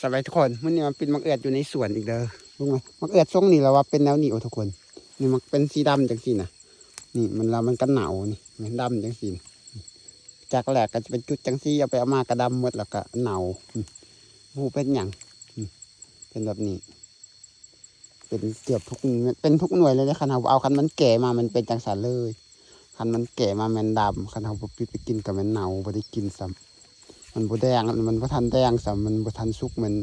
ສະບາຍທຸກຄົນ, ມື້ນີ້ມາປິ່ນໝາກເອືອດຢູ່ໃນສວນອີກເດີ. ເບິ່ງເນາະ ໝາກເອືອດຊົງນີ້ລະວ່າເປັນແນວນີ້ ໂອ້ ທຸກຄົນ. ນີ້ມັນເປັນສີດຳຈັ່ງຊີ້ນະ. ນີ້ມັນ ລະມັນກໍເໜົານີ້, ມັນດຳຈັ່ງຊີ້ນະ. ຈາກແລກກໍຈະເປັນຈຸດຈັ່ງຊີ້, ເອົາໄປເອົາມາກໍດຳໝົດ ແລ້ວກໍເໜົາ. ອືມ ບໍ່ຮູ້ເປັນຫຍັງ. ອືມ ເປັນແບບນີ້. ເປັນເກືອບທຸກ ເປັນທຸກໜ່ວຍເລີຍເດ້. ຄັນເຮົາບໍ່ເອົາ ຄັນມັນແກ່ມາ ມັນເປັນຈັ່ງຊັ້ນເລີຍ. ຄັນມັນແກ່ມາແມ່ນດຳ, ຄັນເຮົາບໍ່ປິດໄປກິນກໍແມ່ນເໜົາ, ບໍ່ໄດ້ກິນຊ້ຳ. ມັນບໍ່ແດງ, ມັນບໍ່ທັນແດງຊ້ຳ, ມັນບໍ່ທັນສຸກ, ມັນ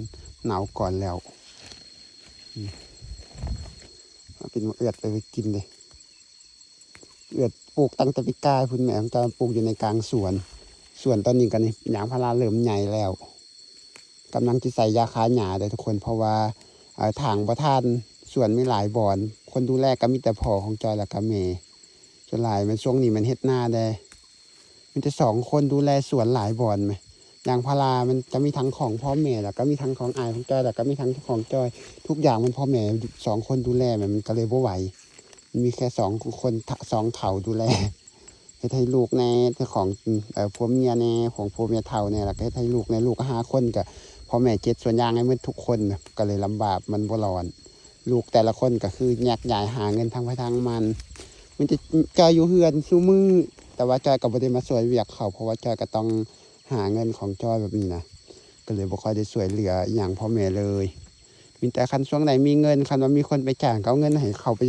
ເໜົາກ່ອນແລ້ວ. ອືມ ເອົາເປັນໝາກເອືອດໄປ ໄປກິນເດ້. ເອືອດປູກຕັ້ງແຕ່ປີກາຍພຸ້ນ, ແມ່ຂອງເຈົ້າປູກຢູ່ໃນກາງສວນ. ສວນຕອນນີ້ກໍນີ້ ຢາງພາລາເລີ່ມໃຫຍ່ແລ້ວ. ກຳລັງຈະໃສ່ຢາຂ້າຫຍ້າເດີທຸກຄົນ, ເພາະວ່າ ເອີ ທາງປະທານສວນມີຫຼາຍບ່ອນ, ຄົນດູແລກໍມີແຕ່ພໍ່ຂອງຈອຍ ແລ້ວກໍແມ່. ສ່ວນຫຼາຍແມ່ນຊ່ວງນີ້ແມ່ນເຮັດນາແດ່, ມີແຕ່ສອງຄົນດູແລສວນຫຼາຍບ່ອນແໝ. ຢາງພາລາມັນຈະມີທັງຂອງພໍ່ແມ່ ແລ້ວກໍມີທັງຂອງອ້າຍຂອງຈອຍ ແລ້ວກໍມີທັງຂອງຈອຍ. ທຸກຢ່າງແມ່ນພໍ່ແມ່ສອງຄົນດູແລແໝ, ມັນກໍເລີຍບໍ່ໄຫວ. ມີແຄ່ສອງຄົນ ສອງເຖົ້າດູແລ, ເຮັດໃຫ້ລູກແດ່ ເຮັດຂອງ ເອີ ຜົວເມຍແດ່ ຂອງຜົວເມຍເຖົ້າແດ່ ແລ້ວກໍເຮັດໃຫ້ລູກແດ່. ລູກຫ້າຄົນ ກໍພໍ່ແມ່ເຈັດສ່ວນຢ່າງໃຫ້ໝົດທຸກຄົນນະ, ກໍເລີຍລຳບາກ, ມັນບໍ່ລອດ. ລູກແຕ່ລະຄົນກໍຄືແຍກຍ້າຍຫາເງິນທາງໃຜທາງມັນ. ມີແຕ່ຈອຍຢູ່ເຮືອນຊຸມື້, ແຕ່ວ່າຈອຍກໍບໍ່ໄດ້ມາຊ່ວຍວຽກເຂົາ, ເພາະວ່າຈອຍກໍຕ້ອງຫາເງິນຂອງຈອຍແບບນີ້ນະ, ກໍເລີຍບໍ່ຄ່ອຍໄດ້ຊ່ວຍເຫຼືອອີ່ຫຍັງພໍ່ແມ່ເລີຍ. ມີແຕ່ຄັນຊ່ວງໃດມີເງິນ, ຄັນວ່າມີຄົນໄປຈ້າງ ກໍເອົາເງິນໃຫ້ເຂົາໄປ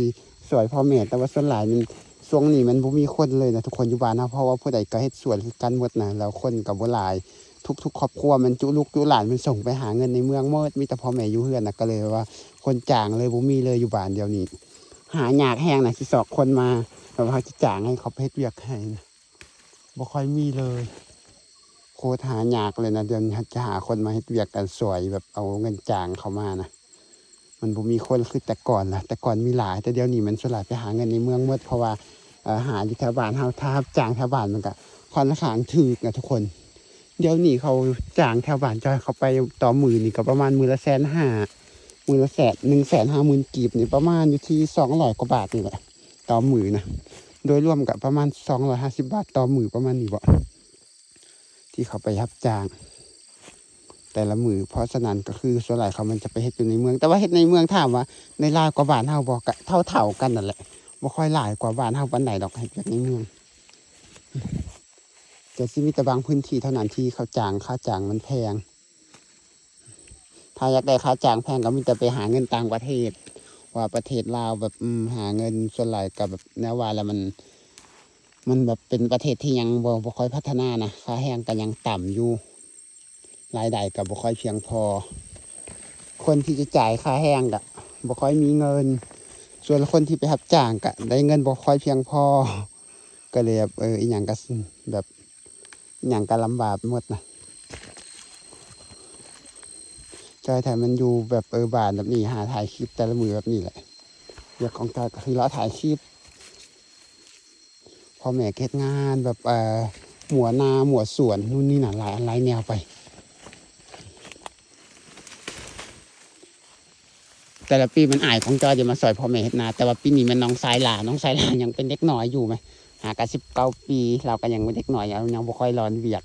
ຊ່ວຍພໍ່ແມ່, ແຕ່ວ່າສ່ວນຫຼາຍມັນ ຊ່ວງນີ້ມັນບໍ່ມີຄົນເລີຍນະທຸກຄົນ ຢູ່ບ້ານເຮົາ, ເພາະວ່າຜູ້ໃດກໍເຮັດສວນຄືກັນໝົດນະ, ແລ້ວຄົນກໍບໍ່ຫຼາຍ. ທຸກໆຄອບຄົວມັນຈຸລູກຈຸຫຼານ ມັນສົ່ງໄປຫາເງິນໃນເມືອງໝົດ, ມີແຕ່ພໍ່ແມ່ຢູ່ເຮືອນນະ, ກໍເລີຍວ່າຄົນຈ້າງເລີຍບໍ່ມີເລີຍຢູ່ບ້ານດຽວນີ້. ຫາຍາກແຮງນະ ຊິຊອກຄົນມາ ແບບວ່າເຮົາຈະຈ້າງໃຫ້ເຂົາໄປເຮັດວຽກໃຫ້ນະ. ບໍ່ຄ່ອຍມີເລີຍ, ໂຄດຫາຍາກເລີຍນະ. ດຽວນີ້ຈະຫາຄົນມາເຮັດວຽກກັນຊ່ວຍ ແບບເອົາເງິນຈ້າງເຂົ້າມານະ, ມັນບໍ່ມີຄົນຄືແຕ່ກ່ອນລະ. ແຕ່ກ່ອນມີຫຼາຍ, ແຕ່ດຽວນີ້ມັນສ່ວນຫຼາຍໄປຫາເງິນໃນເມືອງໝົດ, ເພາະວ່າ ເອີ ຫາຢູ່ແຖວບ້ານເຮົາ ຖ້າຮັບຈ້າງແຖວບ້ານມັນກະຄ່ອນຂ້າງຖືກນະທຸກຄົນ. ດຽວນີ້ເຂົາຈ້າງແຖວບ້ານຈອຍ ເຂົາໄປຕໍ່ມື້ນີ້ກໍປະມານມື້ລະແສນຫ້າ, ມື້ລະແສນ ໜຶ່ງແສນຫ້າໝື່ນກີບນີ້ ປະມານຢູ່ທີ່ສອງຮ້ອຍກວ່າບາດນີ້ແຫຼະ. ຕໍ່ມື້ນະ, ໂດຍລວມກໍປະມານສອງຮ້ອຍຫ້າສິບບາດຕໍ່ມື້ ປະມານນີ້ເບາະ ທີ່ເຂົາໄປຮັບຈ້າງແຕ່ລະມື້. ເພາະສະນັ້ນກໍຄືສ່ວນຫຼາຍເຂົາມັນຈະໄປເຮັດຢູ່ໃນເມືອງ, ແຕ່ວ່າເຮັດໃນເມືອງ ຖາມວ່າໄດ້ຫຼາຍກວ່າບ້ານເຮົາບໍ່? ກໍເທົ່າໆກັນນັ້ນແຫຼະ, ບໍ່ຄ່ອຍຫຼາຍກວ່າບ້ານເຮົາປານໃດດອກ ເຮັດວຽກໃນເມືອງ. ກໍຊິມີແຕ່ບາງພື້ນທີ່ເທົ່ານັ້ນທີ່ເຂົາຈ້າງ, ຄ່າຈ້າງມັນແພງ. ຖ້າຢາກໄດ້ຄ່າຈ້າງແພງກໍມີແຕ່ໄປຫາເງິນຕ່າງປະເທດ, ວ່າປະເທດລາວແບບ ອືມ ຫາເງິນສ່ວນຫຼາຍກໍແບບແນວວ່າແລ້ວ ມັນ ມັນແບບເປັນປະເທດທີ່ຍັງບໍ່ ບໍ່ຄ່ອຍພັດທະນານະ, ຄ່າແຮງກໍຍັງຕ່ຳຢູ່, ລາຍໄດ້ກໍບໍ່ຄ່ອຍພຽງພໍ. ຄົນທີ່ຈະຈ່າຍຄ່າແຮງກໍບໍ່ຄ່ອຍມີເງິນ, ສ່ວນຄົນທີ່ໄປຮັບຈ້າງກໍໄດ້ເງິນບໍ່ຄ່ອຍພຽງພໍ, ກໍເລີຍແບບ ເອີ ອີ່ຫຍັງກໍແບບ ຫຍັງກໍລຳບາກໝົດນະ. ຈອຍໄທມັນຢູ່ແບບ ເອີ ບ້ານແບບນີ້ ຫາຖ່າຍຄລິບແຕ່ລະມື້ແບບນີ້ແຫຼະ. ວຽກຂອງຈອຍກໍຄືເລາະຖ່າຍຄລິບ, ພໍ່ແມ່ເຮັດງານແບບ ເອີ ມົວນາມົວສວນ ນູ້ນນີ້ນະ ຫຼາຍອັນຫຼາຍແນວໄປ. ແຕ່ລະປີມັນອາຍຂອງຈອຍຈະມາຊ່ອຍພໍ່ແມ່ເຮັດນາ, ແຕ່ວ່າປີນີ້ແມ່ນນ້ອງຊາຍຫຼ້າ, ນ້ອງຊາຍຫຼ້າຍັງເປັນເດັກນ້ອຍຢູ່ແມ, ຫາກະສິບເກົ້າປີ, ລາວກະຍັງເປັນເດັກນ້ອຍ, ລາວຍັງບໍ່ຄ່ອຍຮ້ອນວຽກ,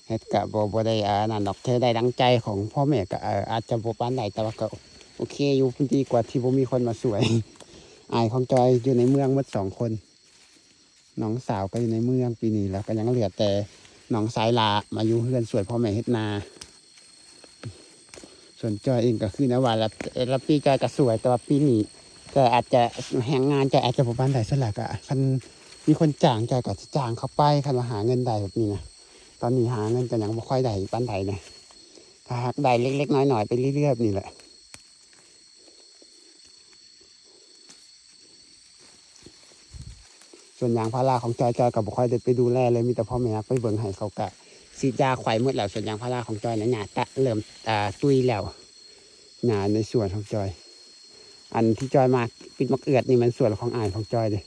ເຮັດກະບໍ່ ບໍ່ໄດ້ ອາ ອັນນັ້ນດອກ, ແຕ່ໄດ້ດັ່ງໃຈຂອງພໍ່ແມ່ກະ ເອີ ອາດຈະບໍ່ປານໃດ, ແຕ່ວ່າກະໂອເຄຢູ່, ດີກວ່າທີ່ບໍ່ມີຄົນມາຊ່ວຍ. ອາຍຂອງຈອຍຢູ່ໃນເມືອງໝົດສອງຄົນ. ນ້ອງສາວກໍຢູ່ໃນເມືອງປີນີ້ແລ້ວ, ກໍຍັງເຫຼືອແຕ່ນ້ອງຊາຍຫຼ້າມາຢູ່ເຮືອນຊ່ວຍພໍ່ແມ່ເຮັດນາ. ສ່ວນຈອຍເອງກໍຄືແນວວ່າລະ ແຕ່ລະປີຈອຍກໍຊ່ວຍ, ແຕ່ວ່າປີນີ້ຈອຍອາດຈະ ແຮງງານຈອຍອາດຈະບໍ່ປານໃດ, ສ່ວນຫຼາຍກໍຄັນມີຄົນຈ້າງ ຈອຍກໍຈະຈ້າງເຂົາໄປ, ຄັນວ່າຫາເງິນໄດ້ແບບນີ້ນະ. ຕອນນີ້ຫາເງິນກໍຍັງບໍ່ຄ່ອຍໄດ້ປານໃດນະ, ກໍຫາກໄດ້ເລັກໆນ້ອຍໆໄປເລື້ອຍໆແບບນີ້ແຫຼະ. ສວນຢາງພາລາຂອງຈອຍ ຈອຍກໍບໍ່ຄ່ອຍໄດ້ໄປດູແລເລີຍ, ມີແຕ່ພໍ່ແມ່ໄປເບິ່ງໃຫ້, ເຂົາກະສີດຢາຂວາຍໝົດແລ້ວ. ສວນຢາງພາລາຂອງຈອຍນະ ຫຍ້າຕະເລີ່ມ ອ່າ ຕຸ້ຍແລ້ວ, ຫຍ້າໃນສວນຂອງຈອຍ. ອັນທີ່ຈອຍມາປິດໝາກເອືອດນີ້ ແມ່ນສວນຂອງອ້າຍຂອງຈອຍເດ້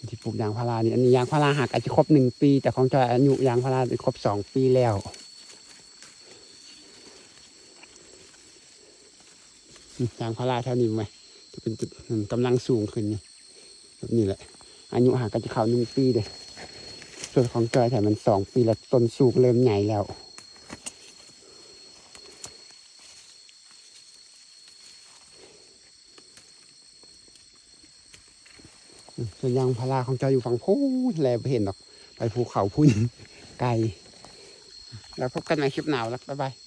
ທີ່ປູກຢາງພາລານີ້. ອັນນີ້ຢາງພາລາຫາກະຈະຄົບໜຶ່ງປີ, ແຕ່ຂອງຈອຍອາຍຸຢາງພາລາໄດ້ຄົບສອງປີແລ້ວ. ອືມ ຢາງພາລາແຖວນີ້ແມ່ນ ຈະເປັນຈຸດ ອືມ ກຳລັງສູງຂຶ້ນຢູ່ ແບບນີ້ແຫຼະ. ອາຍຸຫາກະຈະເຂົ້າໜຶ່ງປີເດ້. ສ່ວນຂອງຈອຍແຖວມັນສອງປີແລ້ວ, ຕົ້ນສູງເລີ່ມໃຫຍ່ແລ້ວ. ສວນຢາງພາລາຂອງເຈົ້າຢູ່ຝັ່ງພຸ້ນແລ ບໍ່ເຫັນດອກ ໄປພູເຂົາພຸ້ນ ໄກ. ແລ້ວພົບກັນໃໝ່ຄລິບໜ້າລະ ບາຍບາຍ.